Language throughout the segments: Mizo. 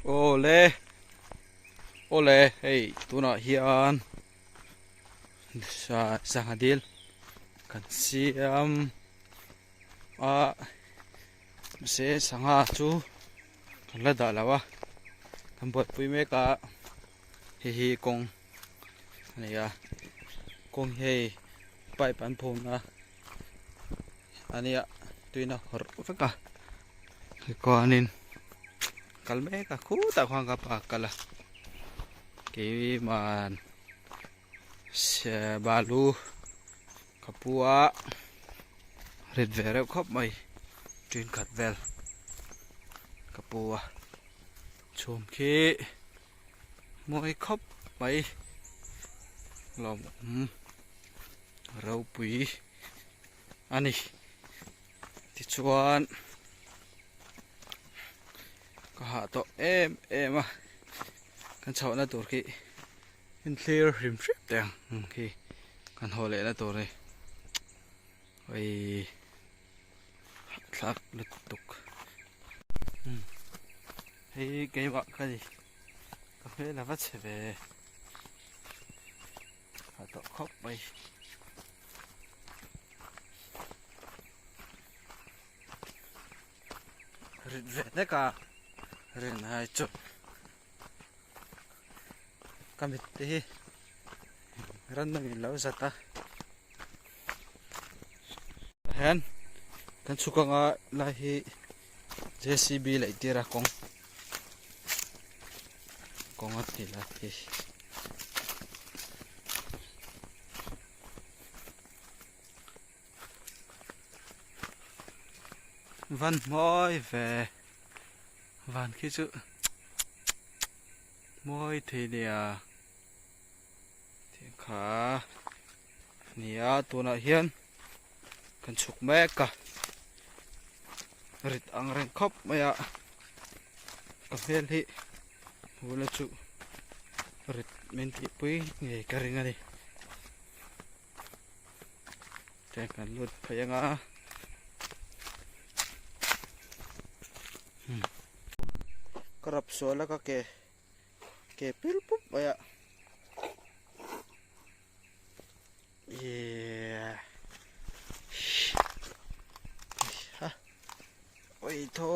Awle awle hei tunah hian sangha dil kan siam a mahse sangha chu kan la dah lo a kan buaipui mek a hei hi kawng a ni a kawng hi hei pipe an phum a a nia tuina hawrh vek a tikhuanin kal mek a khutah khuan ka pa kal a keiman balu ka pu a rit ve reuh khawp mai ṭin khat vel ka pu a chhum khi mawi khawp mai lawmawm ropui a ni tichuan ka hah tawh em em a kan chhohna tur khi in thlir hrim hrep teh ang khi kan haw lehna tur hi oi hahthlak lutuk hei keimah ka ni ka hmel a va chhe ve. A tawh khawp mai. Rit ve hlek a rin ai chu ka mit te hi random in lo zat a hian kan chhuk anga lai hi J_C_B laih tir a kawng kawng a ti lai hi. Van hmawi ve van khi chu mawi thei nia thing kha nia tunah hian kan chhuk mek a rit ang reng khawp mai a ka hmel hi hmuna chu rit min tihpui ngei ka ring a ni chuan kan lut phei anga ka rap sual a ka ke ke pil pup mai a yeah ha oi tho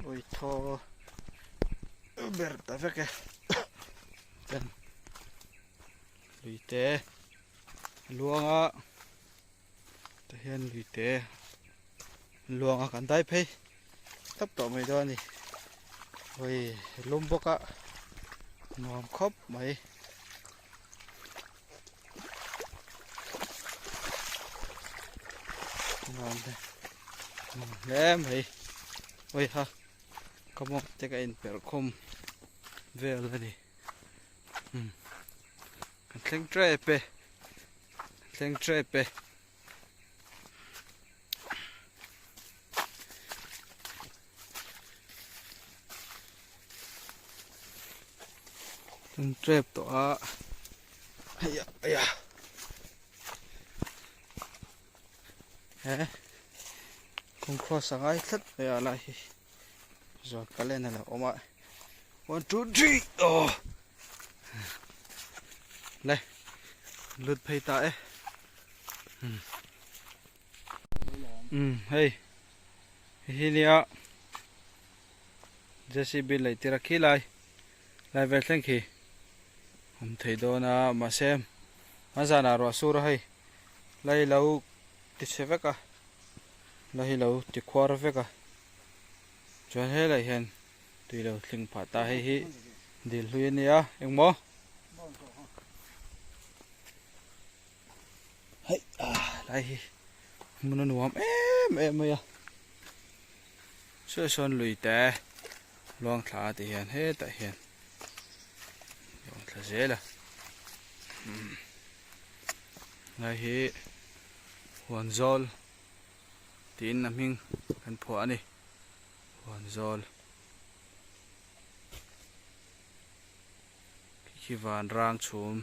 oi tho ber ta vek e chuan lui te luang a tah hian lui te luang a kan dai phei tawp tawh mai dawn a ni hawi lum bawk a nuam khawp mai. Nuam hle nuam hle mai hawi ha ka mawng te ka inperh khawm vel a ni umm kan thleng tep e kan thleng tep e. Kan trap tawh a hei a he kawngkhua sangai tlat mai a lai hi zawn kal en a lo awm a one two three aw le lut phei ta e um hei hi nia J_C_B lei tir a khi lai lai vel thleng khi awm thei dawn a mahse a zanah ruah sur a hei lai lo ti chhe vek a la hi lo ti khuar vek a chuan helai hian tui lo thleng phah ta hei hi dil hlui a nia engmaw hei lai hi hmun a nuam em em mai a sawi sawn lui te luang thla te hian hetah hian luang thla zel a lai hi huan zawl tiin a hming kan phuah a ni huan zawl khi van rang chhum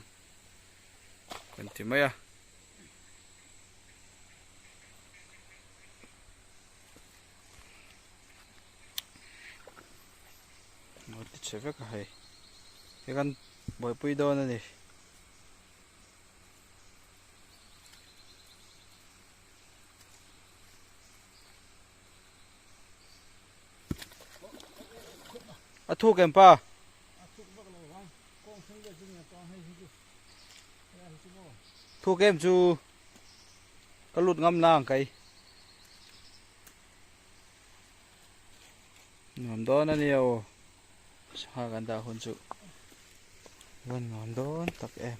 kan ti mai a. An ti chhe vek a hei. Hei kan buaipui dawn a ni. A thuk em pa? Thuk em chu ka lut ngam na ang kai. Nuam dawn a nia aw. Sangha kan dah hun chu van nuam dawn tak em.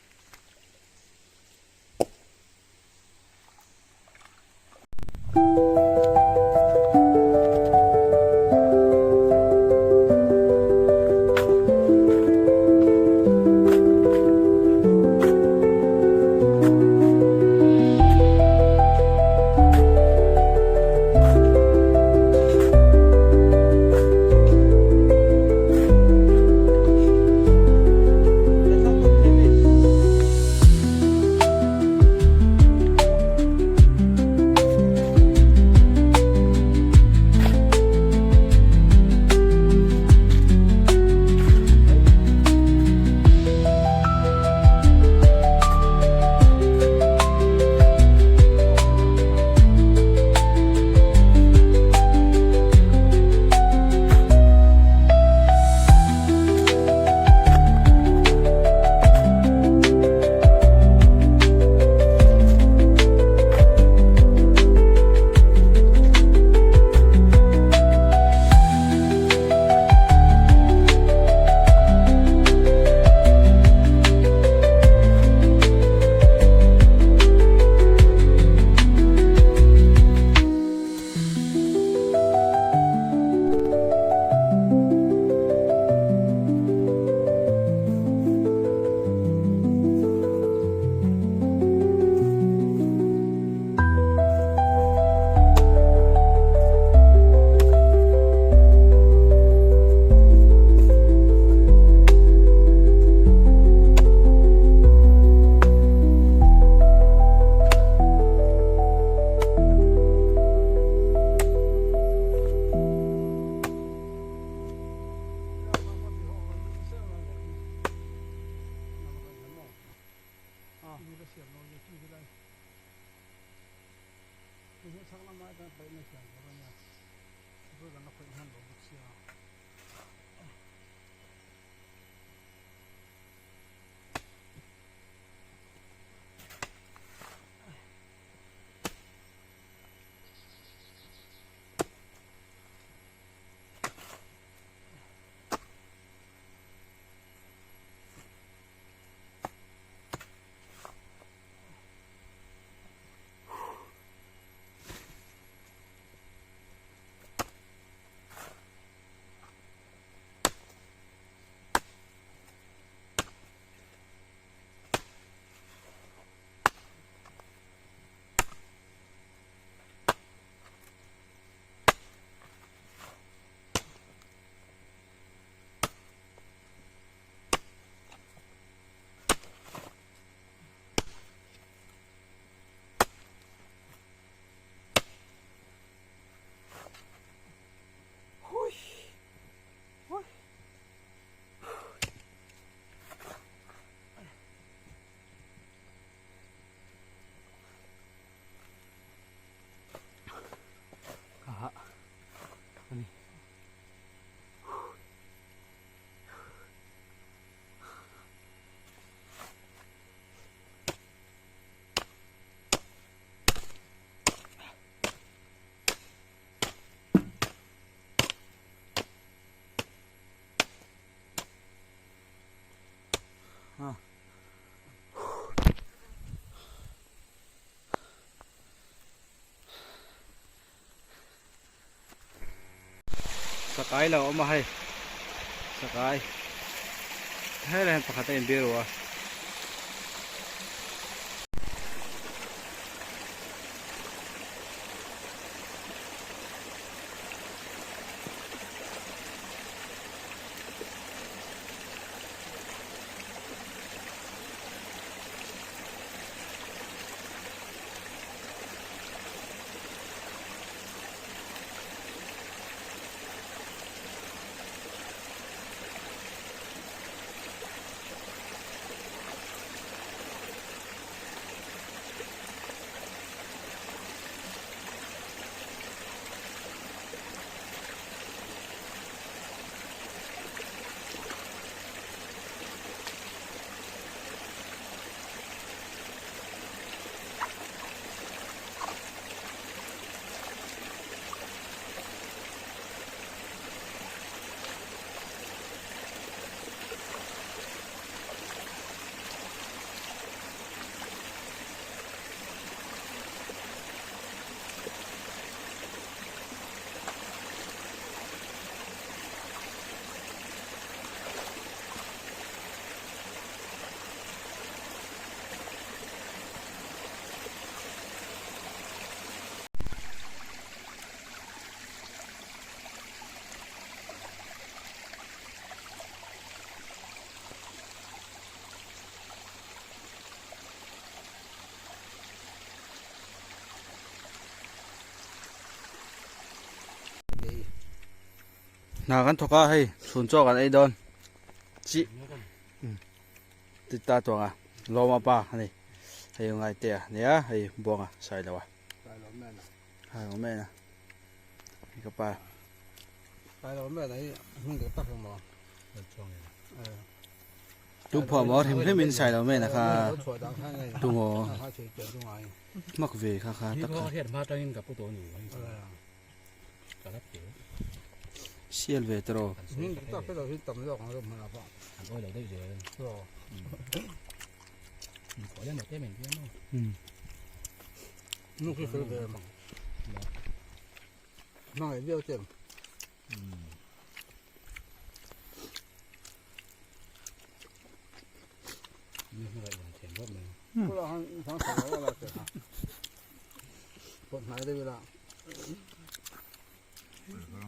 Sakai lo awm a hei sakai helai hian pakhat a inbir ruh a. Hna kan thawk a hei chhun chaw kan ei dawn chi ti ta tuang a lawma pa a ni hei ngai te a nia hei buanga sai lo a sai lo men a hei ka pa sai lo men a hi hming dik tak maw tu phuah maw hrim hrim in sai lo men a kha tu maw mak ve kha kha tak kha Sial ve tawh rawh.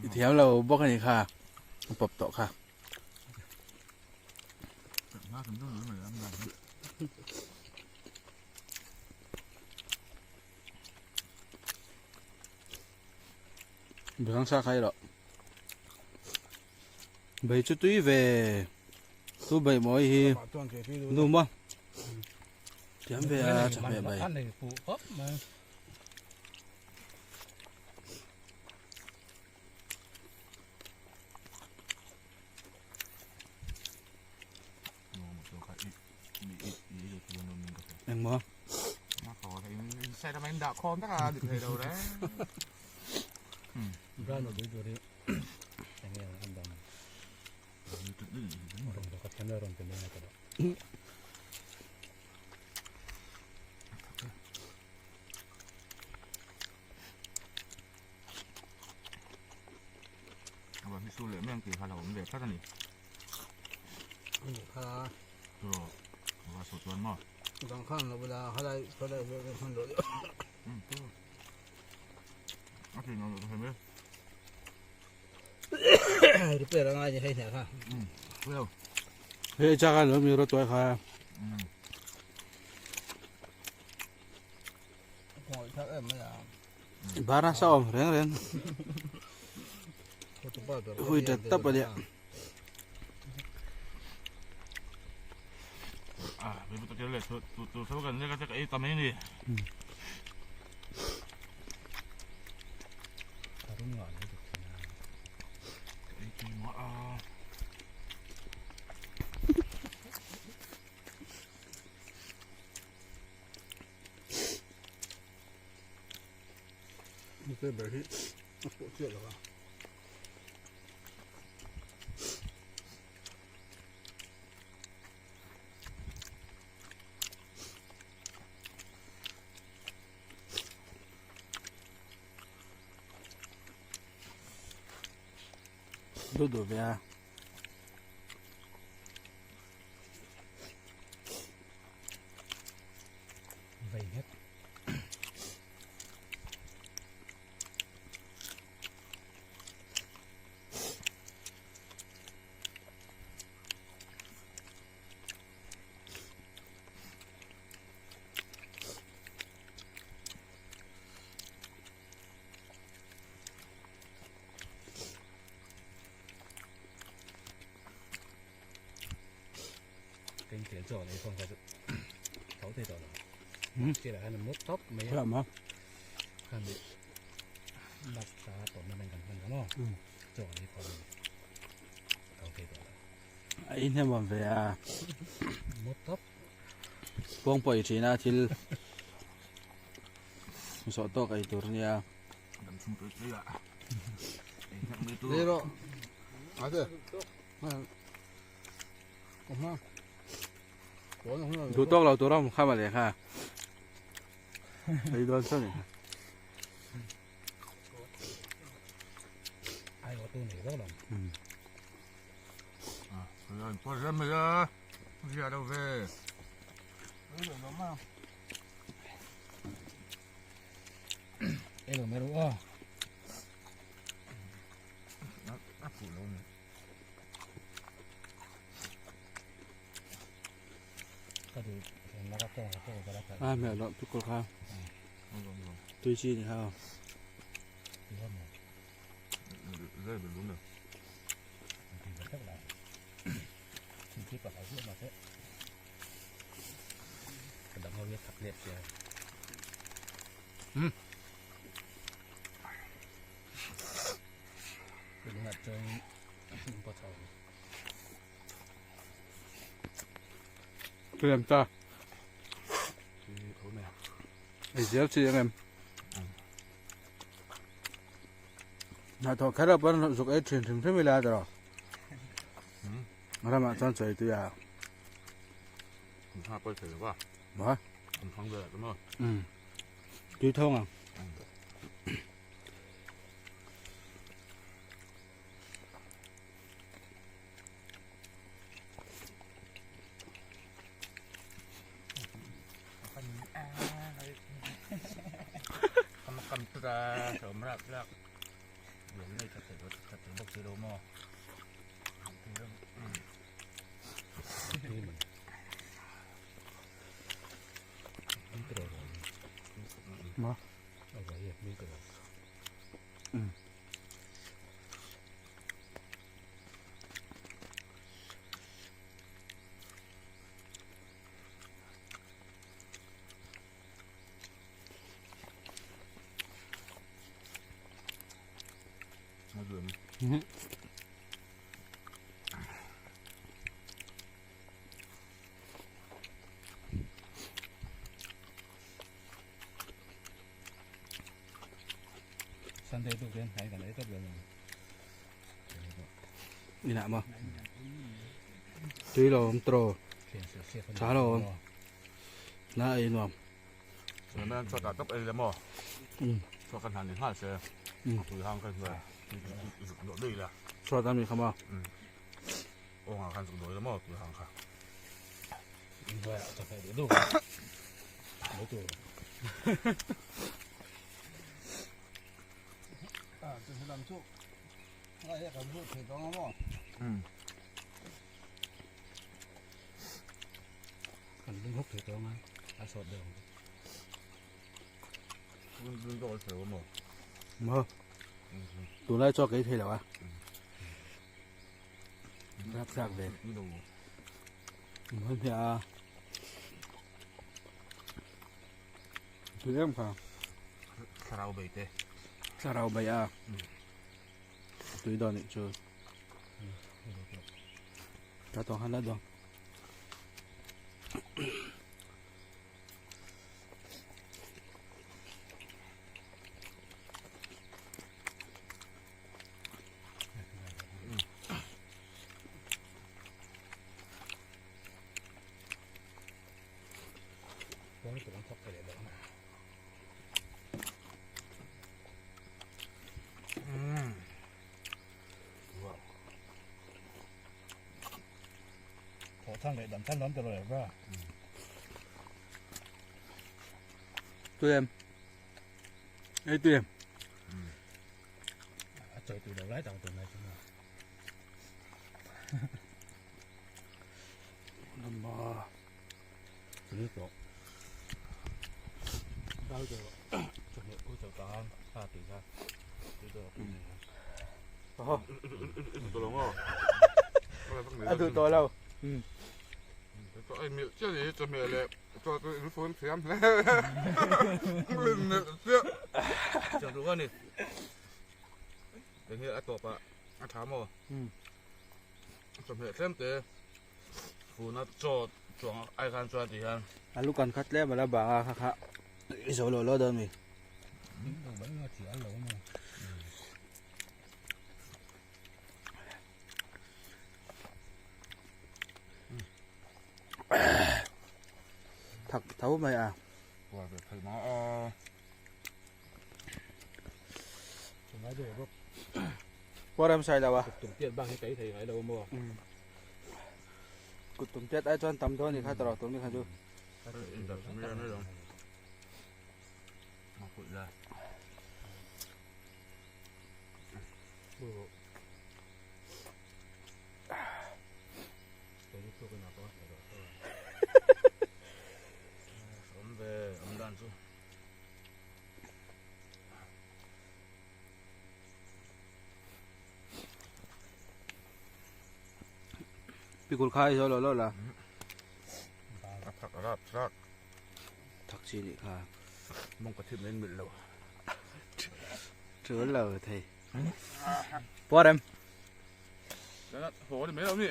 I thiam lo bawk a nih kha a pawp tawh kha. Bang sa khai rawh. Bai chu tui ve tu bai mawi hi nu maw thiam ve a chawhmeh bai. Engmaw? Hei chak a lo mi ro tuai kha. Bara sa awm reng reng. Hui that tap a nia. Duh duh ve a. A inhnem awm ve a kawng pawh i thin a thil zawh tawk ei tur ania. Duh tawk lo tur a awm kha mawle kha ei dawn sawn kha. A hmel loh tukul kha tui chi ni kha. Tui em ta. Ei zel chi ang em. Hnathawh kher ah pawn zuk ei thin hrim hrim ila tawh. Ramah chuan chawi tui a. Ha pawh thei lo va. Ma? An thang vel ah maw. Tui thawng ang. Ma? Sunday tu ken hai kan ei tawp lo Inah maw? Tui lo awm tawh tha lo awm na ei nuam. Nan chhuat ah tawp ei le maw? Chhuat kan han ni nghal se tui hang kan hnuai zuk dawh daih ila. Chhuat a mi kha maw? Awng ah khan zuk dawh ila maw tui hang kha. Maw tunlai chaw ka ei thei lo a rapthlak ve hmel hmiah a tui em kha thlarau bei te thlarau bei a tui dawn nih chu ta tawng han la dawn. Tui em ei tui em a duh tawh lo alu kan khat tlem ala bang a kha kha i zo lo lo dawn mi. Thak tho mai a. Kua ram sai lo a. Kut tum tiat ai chuan tam dawn ni kha tawrh tum ni kha chu. Pikul kha i zo lo lo la. A thak rap thlak. Thak chi nih kha. Mawng ka thim in milh lo. Tul lo thei. Puar em? Lana haw ni mai lo mi.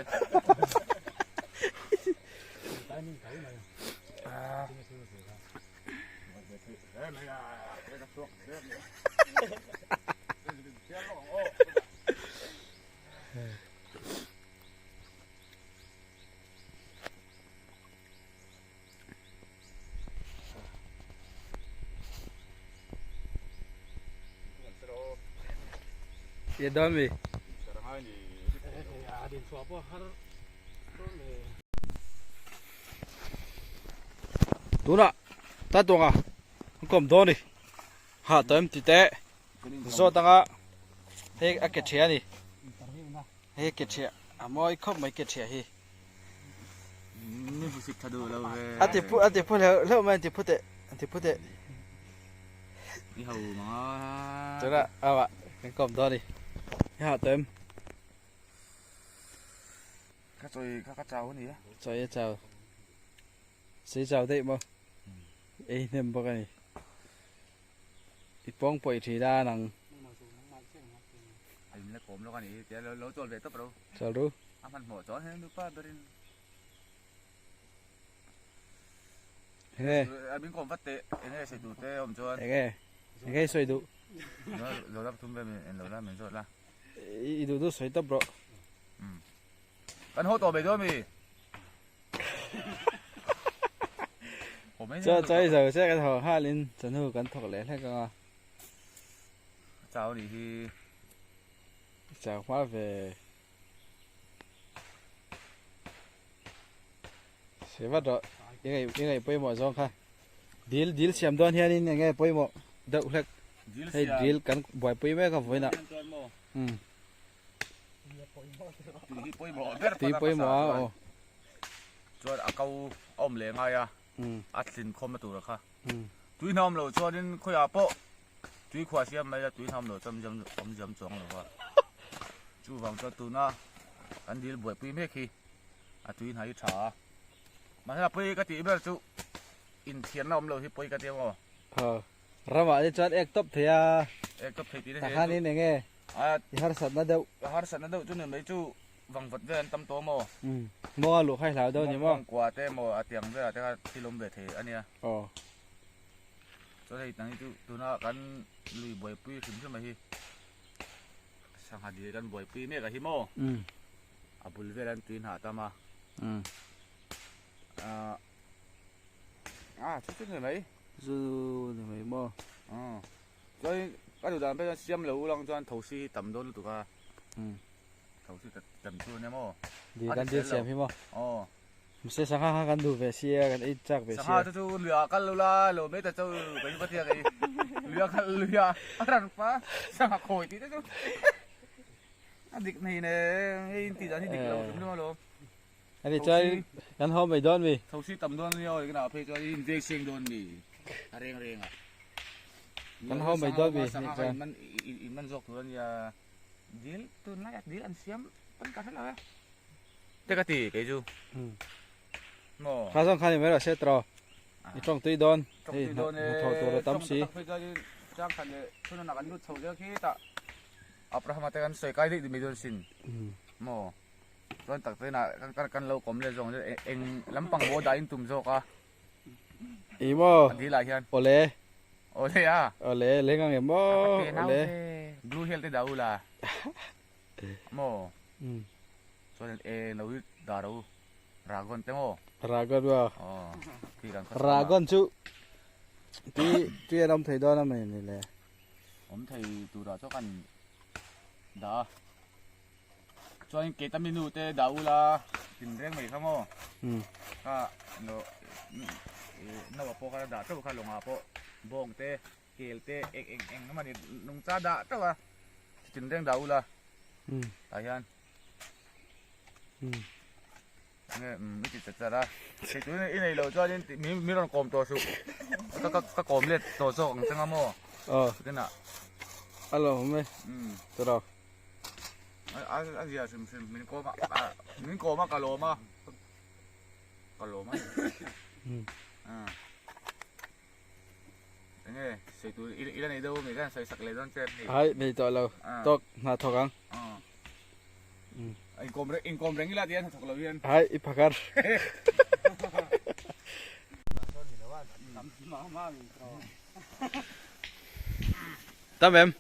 Ye dawn mi. Tunah ta tuanga an kawm dawn ni. Ha tawm ti teh. Zawt anga hei a ke ṭhia a ni. Hei ke ṭhia a mawi khawp mai ke ṭhia hi. Ni hmusit tha duh lo ve. A ti phu a ti phu hleuh hleuh mai an ti phu teh an ti phu teh. I ho mang a. Tunah awa kan kawm dawn a ni. I hah tawh em? Ka chawi kha ka chau a ni e. Chawi a chau. Sei chau daih maw? Ei hnem bawk a ni. I pawng pawih thin a nang. A in la kawm lawk a ni tia lo lo chawl ve tawp ro. Chawl ru. A hmanhmawh chuan he nupa berin. Enge? A min kawm vat teh enge sawi duh te awm chuan. Enge? Enge i sawi duh? Lo la thum ve min en lo la min zawt la. I duh duh sawi tawp rawh. Kan haw tawh mai dawn mi? Chaw chawi zo che kan haw nghalin chawhnu kan thawk leh hlek ang a. Chau nih hi. Chau hma ve. Sawi vat rawh i ngaih i ngaih pawimawh zawng kha. Dil dil siam dawn hianin eng nge pawimawh deuh hlek. Hei dil kan buaipui mek a vawiinah. Umm. Tui pawimawh a aw. Chuan a ko a awm leh ngai a, a tlin khawmna tur a kha. Tui hna awm loh chuanin khawiah pawh tui khuah siam mai la, tui hna awm loh chuan awm ziam chuang lo va. Chuvang chuan tuna kan dil buaipui mek hi a tui hna hi tha a. Mahse a pawi ka tih ber chu inthiarna awm loh hi pawi ka ti ang aw. Aw, ramah te chuan ek tawp thei a. Ek tawp thei tih te hi. Takhanin eng nge? I harsatna deuh. Ka harsatna deuh chu ni mai chu vangvat vel an tam tawh maw? Umm. Mawnga luh kha i hlau deuh a ni maw? Mawng kua te maw a tiang velah te kha thil awm ve thei a nia. Aw. Chuan hei nang hi chu tuna kan lui buaipui hrim hrim a hi sangha dil kan buaipui mek a hi maw? Umm. A bul vel an tui hnah tam a. Umm. Ah. Ah chu chu ni mai. Chu ni mai maw? Umm. Chuan ka duh dan pek siam lo ulang chuan thosi hi tam dawn lutuk a. Thosi tam chu ania maw? Di kan dil siam hi maw? Aw. Mahse sangha kha kan duh ve sia kan ei chak ve sia. Sangha chu chu luiah kal lo la lo mai ta chu ka ni patia kei. Luiah kal luiah a ran pa sangha khawi tih te chu. A dik nei ne hei in tih dan hi dik lo hrim hrim alawm. Ani chuan kan haw mai dawn mi. Thosi tam dawn nia aw eng ah phei chuan in veng seng dawn mi a reng reng ah. Kan haw mai dawn mi ni chuan. Man in man zawk tur ania dil tunlai ah dil an siam pawn ka hre lo e. Te ka ti kei chu. Maw. Kha zawng kha ni mai rawh se tawh. I tawng tui dawn. Hei hnathawh tur a tam si. Tawng tui dawn e. Chang khat leh thunun ah kan lut chho zel khi tah. Abraham-a te kan sawi kai daih mai dawn sin. Maw. Chuan tak takin ah kan kan lo kawm leh zawng eng eng lampang maw dah in tum zawk a. I maw? A dil ah hian. Awle. Awle a. Awle leng ang em maw? Awle. Blue hill te dah u la. Maw? Chuan eng lo hi dah ro Ragon te maw? Ragon maw? Aw. Khi kan khawsak. Ragon chu tui tui an awm thei dawn a mai ni le. Awm thei turah chuan kan dah a. Chuan keitami nu te dah ula tin reng mai kha maw kha no no ah pawh kha dah teuh kha lawngah pawh bawng te kel te eng eng eng emaw ni nungcha dah teuh a tin reng dah ula tah hian nge i ti chat chat a thei tui i nei loh chuan in mi rawn kawm tawh suh ka ka ka kawm let tawh zawk ang changa maw aw chutinah a lo awm e tiraw. A zia hrim hrim min kawm a min kawm a ka lawm a ka lawm a ni. Enge sawi tur i la nei deuh ami ka sawi sak leh dawn che em ni? Hai nei tawh lo tawk hna thawk ang. Inkawm reng inkawm reng ila tia hna thawk lo hian. Hai i phakar. Tam em?